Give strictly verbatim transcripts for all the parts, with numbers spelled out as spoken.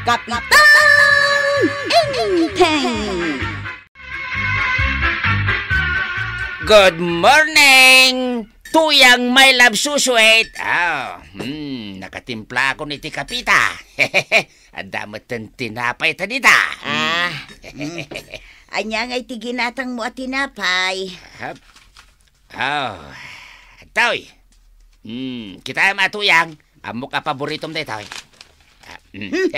Kapitan Enteng! Good morning, Tuyang, my love, susuit. Ah, hmm, nakatimpla ako ni ti kapita. Adda met ten tinapay ta dita. Ah, hmm. Ania ngay ti ginatang mo a tinapay? Ah, oh, adtoy. Hmm, kita, Tuyang. Ammok a paboritom daytoy. Ah, hmm. Hmm.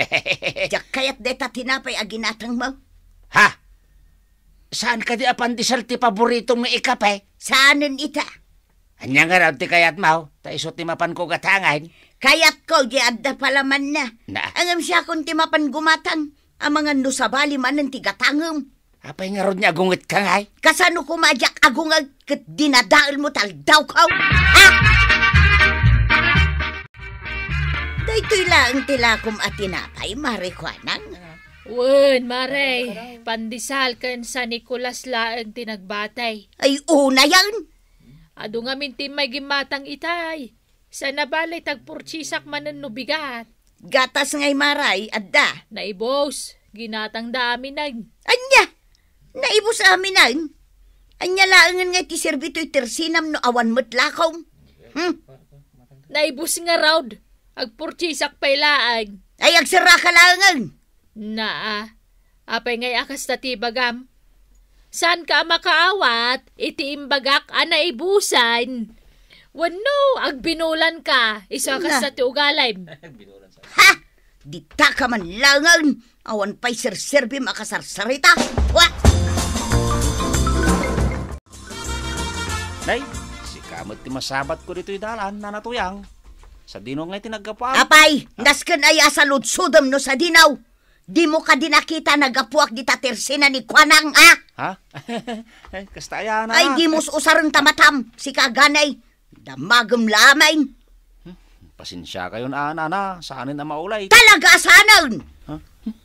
Diak kayat dayta tinapay a ginatang mo. Ha? Saan kadi a pandesal ti paboritom nga ikape? Saanen ita? Ania ngarud ti kayatmo? Ta isu ti mapanko gatangen. Kayatko, di adda palamanna. Na. Ngem siakon ti mapan gumatang. Amangan no sabali manen ti gatangem. Apay ngarud nga agungetka, ngay? Kasano koma a diak agunget ket dinadaelmo ti aldawko? Ha? Daytoy laeng ti lakom a tinapay, Mare Kuanang. Wen, Mare, pandesal ken San Nicolas laeng ti nagbatay. Ay, unayen! Adu ngamin ti immay gimmatang itay. Sana balay ti agpursisak manen no bigat. Gatas ngay, Mare, adda. Naibus, ginatangda aminen. Ania? Naibus aminen? Ania laengen ngay ti serbi toy tersinam no awan met lakom? Hmm? Naibus ngarud. Agpursisak pay laeng. Ay, agserraka laengen. Naa, apay ngay a kasta ti ibagam? Saanka a makaawat iti imbagak a naibusan? Wenno, agbinulanka, isu a kasta ti ugalim? Ha? Ditaka man laengen, awan pay serserbim a kasarsarita. Wa! Nay, sika met ti masabatko ditoy dalan, Nana Tuyang. Sadino ngay ti naggapuam? Apay, nasken aya a saludsodem no sadino? Dimo kadi nakita a naggapuak dita tersina ni Kuanang, ha? Ha? Ay, kasta aya, Nana. Ay, dimo usaren ta matam, sika ganay. Damagem laeng. Hmm, pasensiakayon a, Nana, saanen a maulay. Talaga a saanen! Ha? Hmm,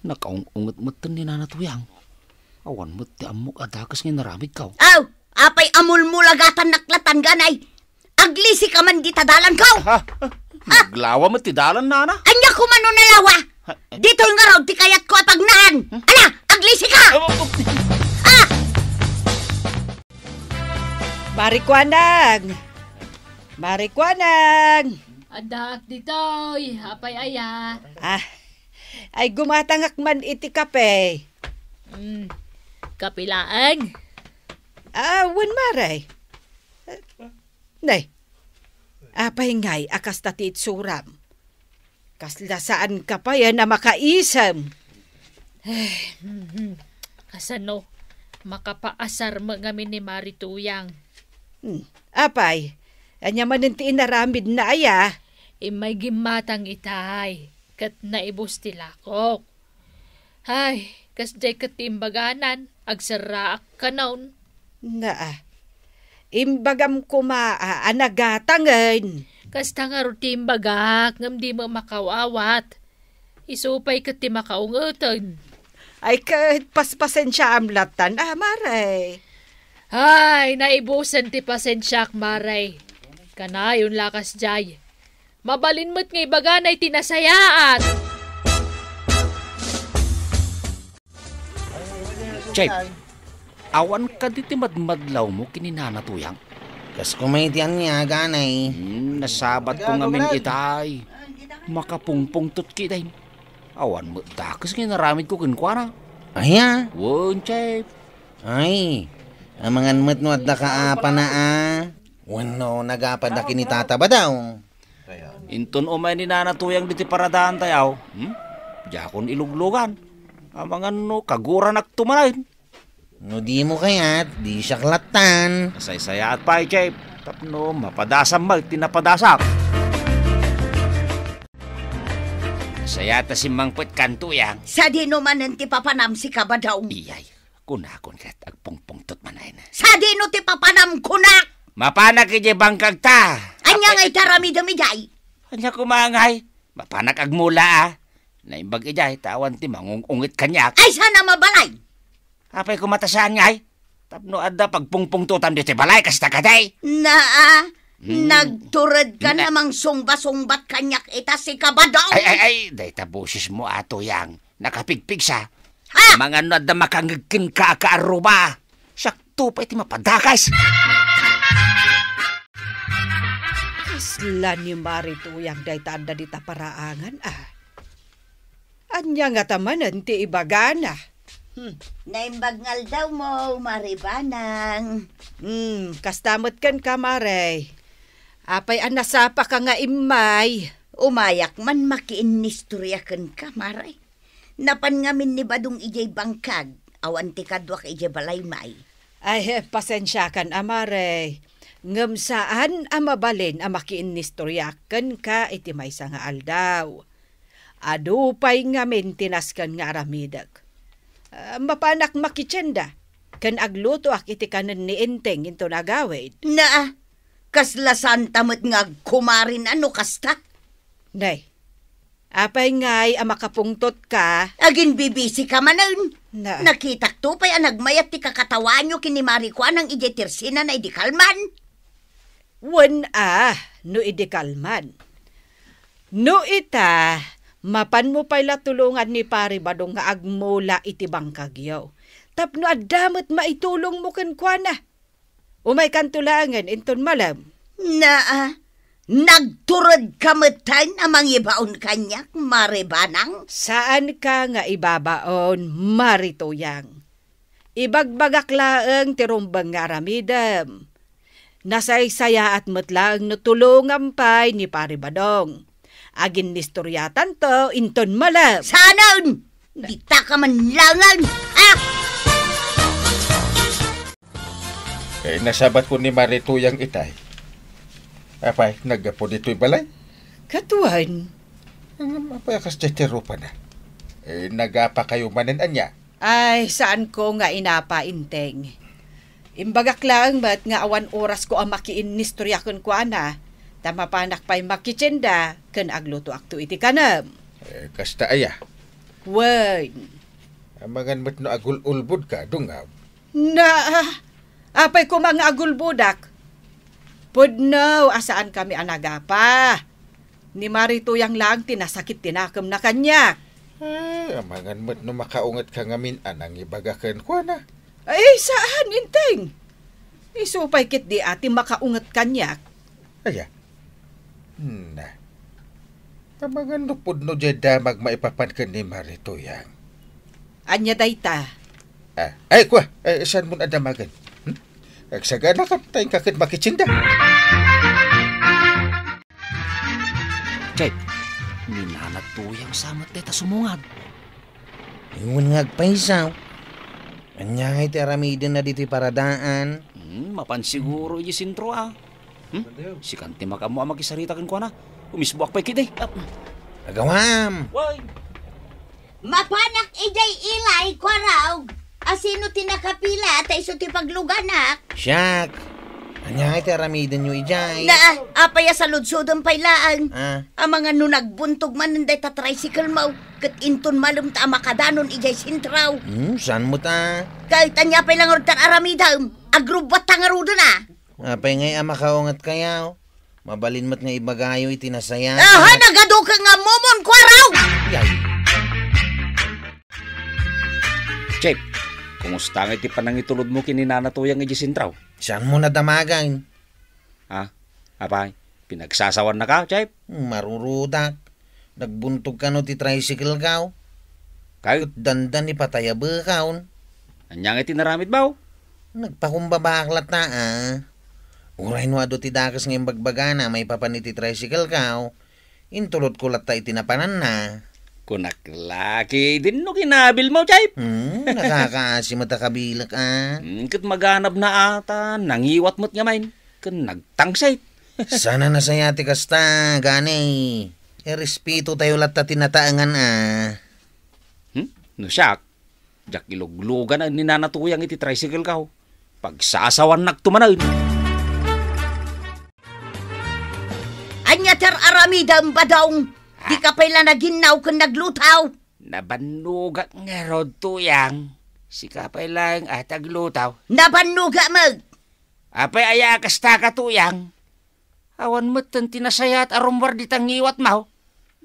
nakaung-unget metten ni Nana Tuyang. Awan met ti ammok a dakes nga inaramidko. Aw, apay a mulmulagatannak latan ganay? Aglisika man dita dalanko! Ha? Naglawa met ti dalan, Nana. Ania koma no nalawa? Ha? Ditoy ngarud ti kayatko a pagnaan. Hmm? Ala, aglisika! Oh, oh, oh. Ah! Mare Kuanang! Mare Kuanang! Addaak ditoy, apay aya? Ah, ay gumatangak man iti kape. Mm, kape laeng? Ah, wen, Mare. Nay, apay ngay a kasta ti itsuram? Kasla saanka pay a makaisem. Ay, mhm. Kasano? Makapaasar met ngamin ni Mare Tuyang. Hmm. Apay, ania manen ti inaramidna aya? Immay gimmatang itay, ket naibus ti lakok. Ay, kasdiay ket ti imbaganan, agserraak kanon. Naa, imbagam koma a, a nagatangen. Kasta ngarud ti imbagak, ngem dimo makaw-awat. Isu pay ket ti makaungeten. Ay, ket paspasensiaam latan, a, Mare. Ay, naibusen ti pasensiak, Mare. Kanayon la kasdiay. Mabalin met nga ibaganay ti nasayaat. Chef, awan kadi ti madmadlawmo ken ni Nana Tuyang? Kas kumay ti ania, ganay. Hmm, nasabatko ngamin itay. Makapungpungtot kitaen. Awan met dakes nga inaramidko kenkuana. Aya? Wen, Chef. Ay, amangan met no adda kaapana a. Wenno, nagapadda ken ni Tata Badong. Inton umay ni Nana Tuyang ditoy paradaantayo, hmm? Diakon iluglugan. Amangan no kaguranakto manen. No dimo kayat, di siak latan. Nasaysayaat pay, Chef, tapno mapadasam met ti napadasak. Sayaat a simmangpet kan Tuyang. Sadino manen ti papanam, sika Badong? Iyay. Kunakon ket agpungpungtot manen. Sadino ti papanam, kunak? Mapanak idiay bangkagta. Ania ngay ti aramidem idiay? Ania koma ngay? Mapanak agmula a. Naimbag idiay, ta awan ti mangung-unget kaniak. Ay, saan a mabalay? Apay koma ta saan ngay? Tapno adda pagpungpungtotam ditoy balay, kasta kadi? Naa, Hmm. Nagturedka Na- na mangsungba-sungbat kaniak ita, sika, Badong! Ay, ay, ay, dayta bosesmo, a Tuyang. Nakapigpigsa. Ha? Amangan no adda makangeg kenka a kaarruba. Siakto pay ti mapadakas. Kasla ni Mari Tuyang dayta adda dita paraangan, a. Ania ngata manen ti ibagana? Hmm, naimbag nga aldawmo, Mari Banang. Hmm, kasta met kenka, Mare. Apay a nasapaka nga immay? Umayak man makiinnistorya kenka, Mare. Napan ngamin ni Badong idiay bangkag, awan ti kaduak idiay balay, may. Ay, pasensiakan, a Mare. Ngem saan a mabalin a makiinnistorya kenka iti maysa nga aldaw. Adu pay ngamin ti nasken nga aramidek. Ah, mapanak makitienda, ken aglutoak iti kanen ni Enteng inton agawid. Naa, kasla saanta met nga agkumarin a no kasta? Nay, apay ngay a makapungtotka? Aginbibisika manen. Na- Nakitakto pay a nagmayat ti kakatawaanyo ken ni Mari Kuanang idiay tersinana idi kalman. Wen a, no idi kalman. No ita, mapanmo pay la tulongan ni Pari Badong nga agmula iti bangkagyo. Tapno adda met maitulongmo kenkuana. Umaykanto laengen inton malem. Naa, nagturedka metten a mangibaon kaniak, Mari Banang? Saanka nga ibabaon, Mari Tuyang. Ibagbagak laeng ti rumbeng nga aramidem. Nasaysayaat met laeng no tulongam pay ni Pari Badong. Aginnistoryatanto inton malem. Saanen! Ditaka man laengen! Ah! Eh, nasabat ko ni Mari Tuyang itay. Apay, naggapu ditoy balay? Katuen. Ngem apay a kasdiay ti rupana? Eh, nagapakayo manen ania? Ay, saanko nga inapa, Enteng. Imbagak laeng met nga awan orasko a makiinnistorya kenkuana, ta mapanak pay makitienda ken aglutoakto iti kanem. Eh, kasta aya? Wen. Amangan met no agul-ulbodka, dungaw. Na, apay koma nga agulbodak? Pudno a saankami a nagapa. Ni Mari Tuyang laeng ti nasakit ti nakemna kaniak. Ay, amangan met no makaungetka ngamin a nangibaga kenkuana. Ay, saan, Enteng. Isu pay ketdi a ti makaunget kaniak. Aya? Na. Amangan no pudno diay damag maipapan ken ni Mari Tuyang. Ania dayta? Ah, ay, kua, eh, saanmon a damagen? Hmm? Agsaganakan, ta inka ket makitienda. Chay, ni Nana Tuyang sa met dayta sumungad. Ingon nga agpaysaw. Ania ngay ti aramidenna ditoy paradaan? Hmm, mapan siguro idiay sentro, a. Hmm? Sikan ti makaammo a makisarita kenkuana. Umisboak pay ketdi. Ah. Agawam! Way! Mapanak idiay ilay, kuaraw. A sino ti nakapila ta isu ti pagluganak? Siak. Ania ngay ti aramidenyo idiay? Na, apay a saludsodem pay laeng? Ah. Amangan no nagbuntog manen dayta tricycle mo, ket inton malem ta a makadanon idiay sentro. Hmm, saan met a? Ket ania pay la ngarud ti aramidem? Agrubbuatta ngaruden a. Apay ngay a makaungetkayo? Mabalin met nga ibagayo iti nasayaat. Aha, nagaduka nga momon, kuaraw! Yay. Chip, kumusta ngay ti panangitulodmo ken ni Nana Tuyang idiay sentro? Saanmo a damagen? Ha? Apay, pinagsasawannaka, Chip? Marurudak. Nagbuntog kano ti tricycle ko. Kay? Ket dandan ipatay a bekon. Ania ngay ti naramidmo? Nagpakumbabaak latta, a. Uray no adu ti dakes nga imbagbagana maipapan iti tricycle ko, intulodko latta iti napananna. Kunak la, ket dinno kinabilmo, Chip? Hmm, nakakaasi met a kabilek, a. Hmm, ket maganabna a ta nangiwat met ngamin, ken nagtangsit. Saan a nasayaat ti kasta, gani. Irespeto tayo latta ti nataengan, a. Hmm? No siak, diak iluglugan ni Nana Tuyang iti tricycle ko. Pagsasawannakto manen. Ania ti ar-aramidem, Badong? Dika pay la naginnaw ken nagluto? Nabannogak ngarud, Tuyang. Sika pay laeng a ti agluto. Nabannogak met. Apay aya a kastaka, Tuyang? Awan metten ti nasayaat a rummuar dita ngiwatmo.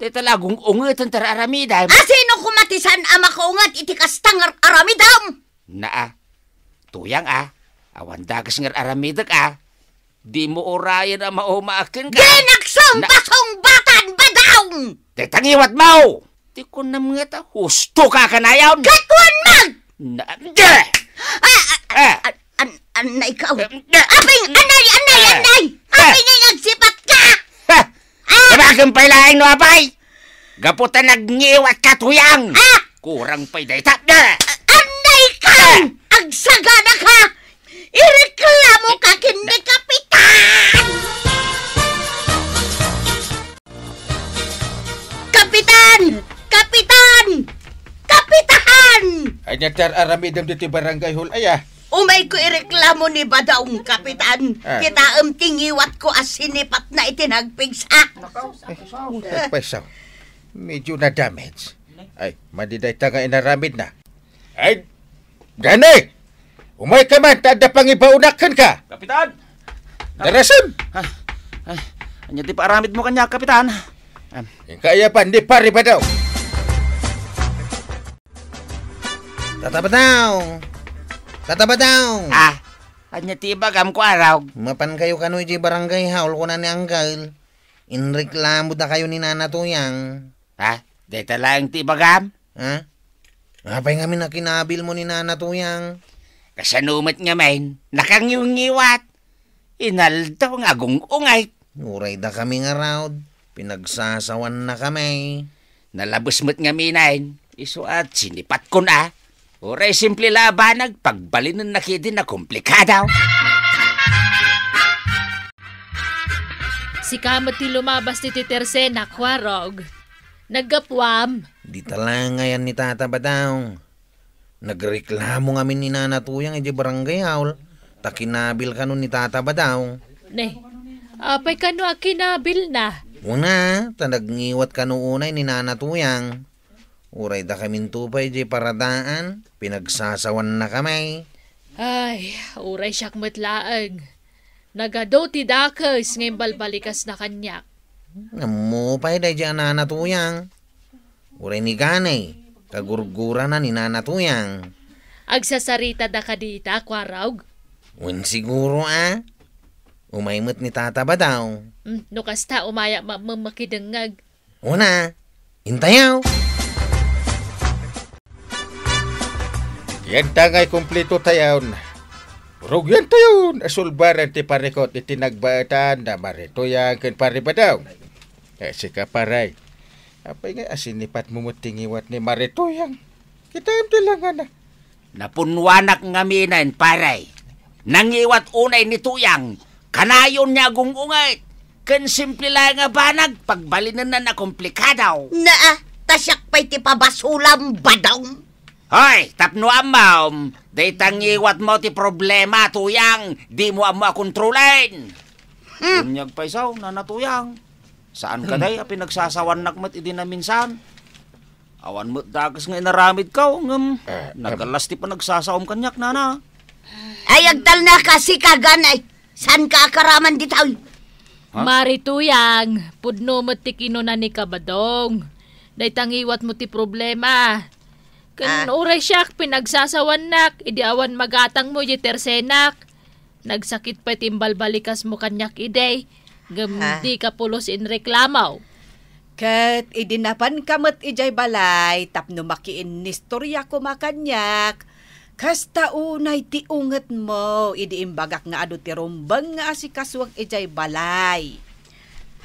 Dayta la agung-ungeten ti ar-aramidem. A sino koma ti saan a makaunget iti kasta nga ar-aramidem? Naa, Tuyang a, awan dakes nga ar-aramidek a. Dimo urayen a mauma kenka. Di nagsumbasumbatan, Badong! Dayta ngiwatmo! Ti kunam ngata, husto ka kanayon! Ket wen met! Na, di! Ah, ah, Ah! an, an, anay ka. Eh, di! Aping, anay, anay, Eh! anay! Eh! Aping, nagsipat ka! Ha! Ah! Tabaken pay laeng no apay! Gapu ta nagngiwat ka, Tuyang! Ah! Kurang pay dayta. Ah! Anay ka! Ah! Agsagana ka! Ireklamo ka ken ni Kapitan! Kapitan! Kapitan! Kapitan! Ania ti ar-aramidem ditoy barangay hall, aya? Umayko ireklamo ni Badong, Kapitan. Ah. Kitaem ti ngiwatko a sinipatna iti nagpigsa. Eh, nagpigsa. Medyo na-damage. Ay, madi dayta nga inaramidna. Ay, gani! Umayka man, ta adda pangibaonak kenka. Kapitan! Darasen! Ah, ah, ania ti paaramidmo kaniak, Kapitan? Ah. Inka aya pan ni Pare Badong. Tata Badong! Tata Badong! Ah, ania ti ibagam, Kuarog? Mapankayo kano idiay barangay hall, kuna ni Angkel. Inreklamodakayo ni Nana Tuyang. Ha? Dayta laeng ti ibagam? Ha? Apay ngamin a kinabilmo ni Nana Tuyang? Kasano met ngamin? Nakangiwngiwat. Inaldaw nga agung-unget. Uray dakami ngarud, pinagsasawannakami. Nalabes met ngamin, isu a sinipatkon a. Uray simple la a banag, pagbalinennak idi nakomplikado. Sika met ti lumabas ditoy tersenak, Kuarog. Naggapuam. Dita la ngayan ni Tata Badong. Nagreklamo ngamin ni Nana Tuyang idiay barangay hall, ta kinabil kano ni Tata Badong. Ne, apay kano a kinabilna? Kuna, ta nagngiwat kano unay ni Nana Tuyang. Uray dakaminto pay idiay paradaan, pinagsasawannakami. Ay, uray siak met laeng. Nagadu ti dakes nga imbalbalikasna kaniak. Ammo pay daydiay a Nana Tuyang. Uray ni Ganay, kagurgurana ni Nana Tuyang. Agsasaritada kadita, Kuarog? Wen siguro a. Umay met ni Tata Badong. Mm, no kasta, umayak ma-, ma-, makidengngeg. Una, intayaw! Yanta ngay kumpletotayon. Rugiantayon a sulbaran ti parikut iti nagbaetan da Mari Tuyang ken Pari Badong. Eh, sika, pare. Apay nga asinipatmo met ti ngiwat ni Mari Tuyang? Kitaem ti langana. Napunnoanak ngaminen, pare. Nangiwat unay ni Tuyang, kanayon nga agung-unget. Ken simple laeng a banag, pagbalinenna a komplikado. Naa, ta siak pay ti pabasolam, Badong. Hoy, tapno ammom, dayta ngiwatmo ti problema, Tuyang, dimo ammo a kontrolen. Hmm. Unyag pay sao, Nana Tuyang. Saan ka, hmm, day, a pinagsasawannak met idi naminsan? Awan met dakes nga inaramidko, ngem, eh, em, nagalas ti panagsasaom kaniak, Nana. Ay, agtalna ka, sika, Ganay. Saanka a karaman ditoy? Ha? Mari Tuyang, pudno met ti kinuna ni Kabadong. Dayta ngiwatmo ti problema. Ken, ah, uray siak, pinagsasawannak, idi awan magatangmo iti tersenak. Nagsakit pay ti imbalbalikasmo kaniak idi, ngem, ah, dika pulos inreklamo. Ket idi napanka met idiay balay tapno makiinnistorya koma kaniak, kasta unay ti ungetmo idi imbagak nga adu ti rumbeng nga asikasuek idiay balay.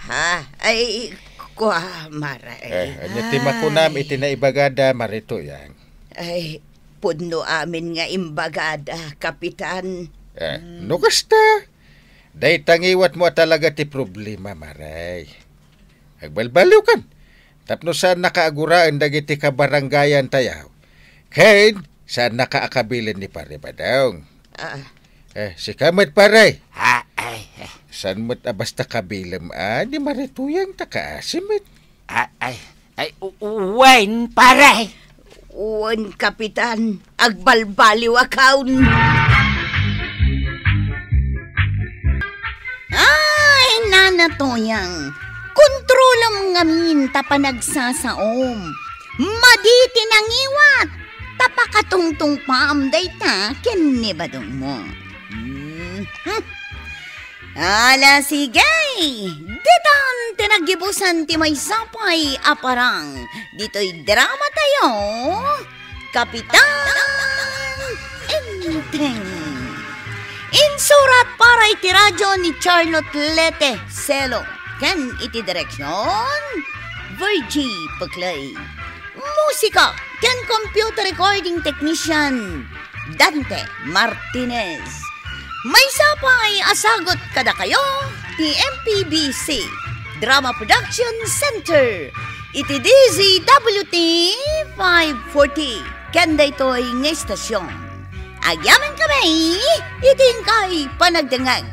Ha? Ay, kua, Mare. Eh, ania ti makunam iti naibagada, Mari Tuyang? Ay, pudno amin nga imbagada, Kapitan. Eh, no kasta, dayta ngiwatmo a talaga ti problema, Mare. Agbalbaliwkan, tapno saannaka a guraen dagiti kabarangayantayo. Ken, saannaka a kabilen ni Pare Badong. Ah. Eh, sika met, pare. Ah, ay, ay. Saan met a basta kabilem a ni Mari Tuyang ta kaasi met? Ah, ay, ay, u-, u-, wen, pare. Wen, Kapitan, agbalbaliwakon. Ay, nana. Toyang, kontrolam ngamin ta panagsasaom. Madi ti nangiwat, ta pakatungtungpaam dayta ken ni badongmo. Hmm. Ala, sige! Ditan ti naggibusan ti maysa pay a parang ditoy drama tayo, Kapitan Enteng. Insurat para iti radyo ni Charlotte Lete Celo ken iti direksyon, Virgie Peclay. Musika ken computer recording technician, Dante Martinez. Maysa pay a sagut kadakayo ti M P B C Drama Production Center iti D Z W T five forty ken daytoy nga istasyon. Agyamankami iti inkay panagdengngeg.